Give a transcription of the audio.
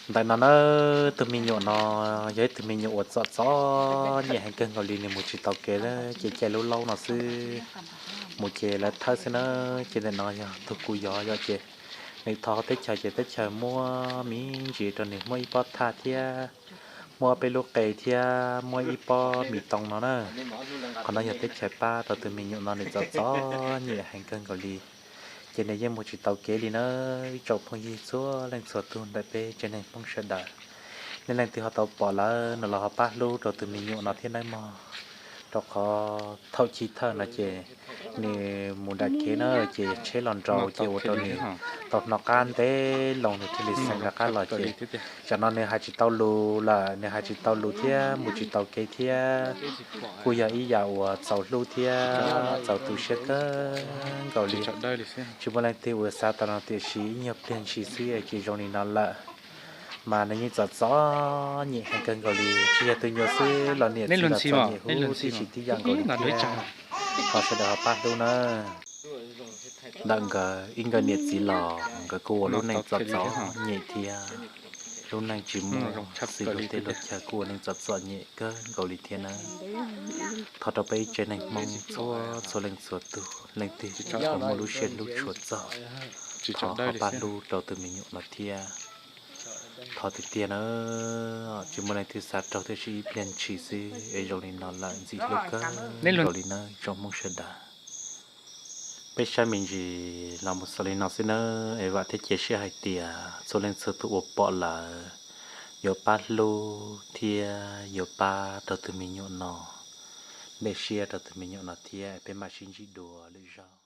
Ntawm no na, tus me nyuam no yog ib tug me nyuam uas txom txom nyem heev kawg nkaus li, nws mus tsis tau kev lawm ces caij lub laub no xwb, mus ces lawv thawb xwb na. Ces ntawm no yog tug kuv yog yom, ces nws thov teb chaws ces teb chaws muab me ntsis rau nws, muab ib pob thaj thiab muab peb lub qe thiab muab ib pob mis too no na. Qhov no yog teb chaws pab rau tus me nyuam no, nws txom txom nyem heev kawg nkaus li. Ces nws yeej mus tsis tau kev li na. Ib tsoom phooj ywg txhua leej txhua tug ntawm peb tsev neeg Hmoob sawv daws, nej leej twg ho tau pom lawm no los ho pab hlub rau tus me nyuam no thiab nawb mog. Rau qhov thaum chiv thawj no ces nws mus nram kev na, ces tsheb los nraus ces ua rau nws tau hnov qab ntev loo nws thiaj li xeev rov qab los ces tsam no nws hais tsis tau lus lawm, nws hais tsis tau lus thiab mus tsis tau kev thiab. Kuj yog ib yam uas txaus hlub thiab txaus tu siab kawg nkaus li. Tsis muaj leej twg uas xav tau no, tiam sis ib nyuag pliag ntshis xwb ces zoo li no lawm. Mas nws yeej txom txom nyem heev kawg nkaus li, tsis yog tus nyuam xwb los niam txiv los txom nyem huv tib si tib yam nkaus li thiab. Thov sawv daws ho pab hlub nawb. Ntawm nkawd ib nkawd niam txiv los nkawd kuj ua lub neej txom txom nyem thiab, lub neej tsis muaj xws luag tej luag chaw, kuj ua neej txom txom nyem kawg nkaus li thiab nawb. Thov rau peb ib tsev neeg Hmoob txhua txhua leej txhua tug, leej twg uas muaj lub siab hlub tshua txog, thov ho pab hlub rau tus me nyuam no thiab. Thov tiag tiag na, tsis muaj leej twg xav raug, tiam sis ib pliag ntshis xwb es zoo li no lawm, ntxim hlub kawg nkaus li nawb tsoom Hmoob sawv daws. Peb saib me ntsis los mus xaus li no xwb nawb, es vam thiab cia siab hais tias txhua leej txhua tus uas pom lawm yuav pab hlub thiab yuav pab rau tus me nyuam no, npej siab rau tus me nyuam no thiab, peb mam sib ntsib dua lwm zaug.